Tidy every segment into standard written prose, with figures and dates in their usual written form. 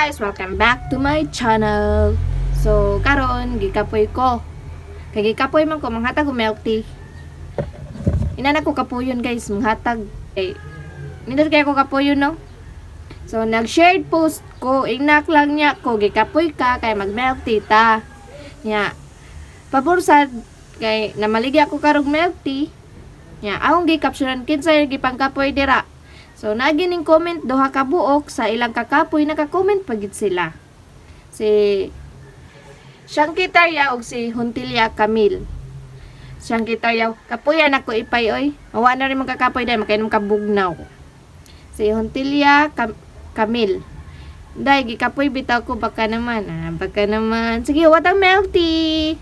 Guys! Welcome back to my channel. So, karon gikapoy ko. Kay gikapoy man ko, manghatag og milk tea. Inana ko kapoyon, guys, manghatag. Kay nindot kay ko kapoyon, no? So, nag-shared post ko, ingnak lang niya ko, gikapoy ka, kay mag-milk tea ta. Nya, pabor sad, kay namaligya ko karog milk tea. Nya, akong gi-captionan kinsa yung gipangkapoy dira. So, naagi ning comment duha ka buok sa ilang kakapoy, naka-comment pa gid sila. Si Shanky Tarya og si Huntilia Camille. Shanky Tarya, kapuyan ako ipay oy. Mawa na rin mong kakapoy dahil makainom ka bugnaw. Si Huntilia Camille. Dahil gikapoy bitaw ko, baka naman. Ah, baka naman. Sige, what ang milk tea?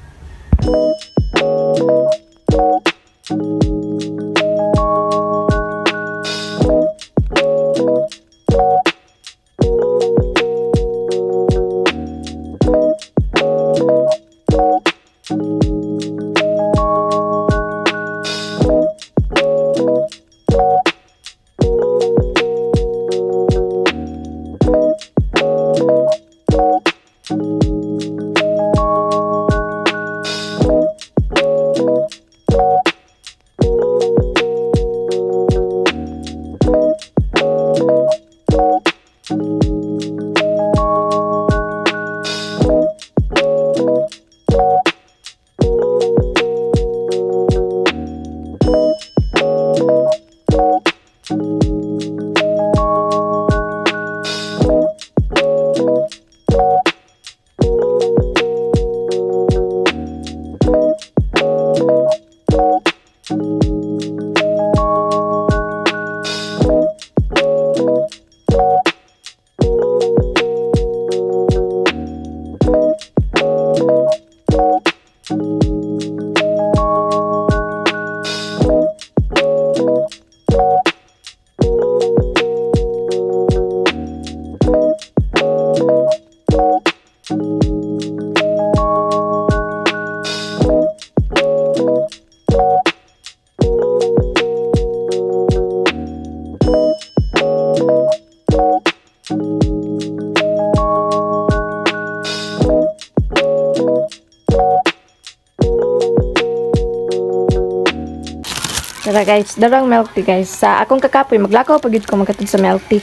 Tara guys, darang milk tea, guys. Sa akong kakapoy, maglakaw pag ko magkatid sa milk tea.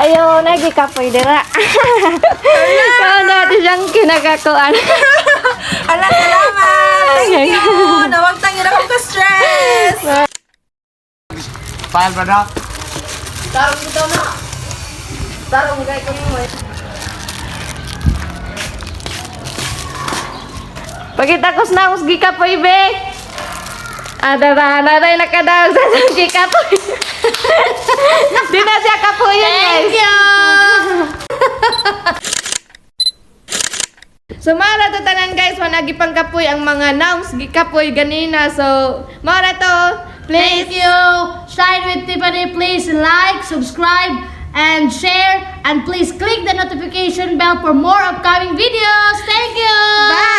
Ayo, nagi kapoy dira. Kaya natin siyang kinakakuan. Ala, salamat! Thank you! Nawag tangin ako ka-stress! File ba na? Tarong ito na. Tarong gay ko mo. Pagkitakos na akong gikapoy, be. Ah, dara, naray nakadaog sa akong gikapoy. Di na siya kapoy guys. Thank you! So, mara to tanan, guys, wanagi pang kapoy ang mga nouns gikapoy ganina. So, mara to. Please. Thank you. Shine with Tiffany. Please like, subscribe, and share. And please click the notification bell for more upcoming videos. Thank you. Bye.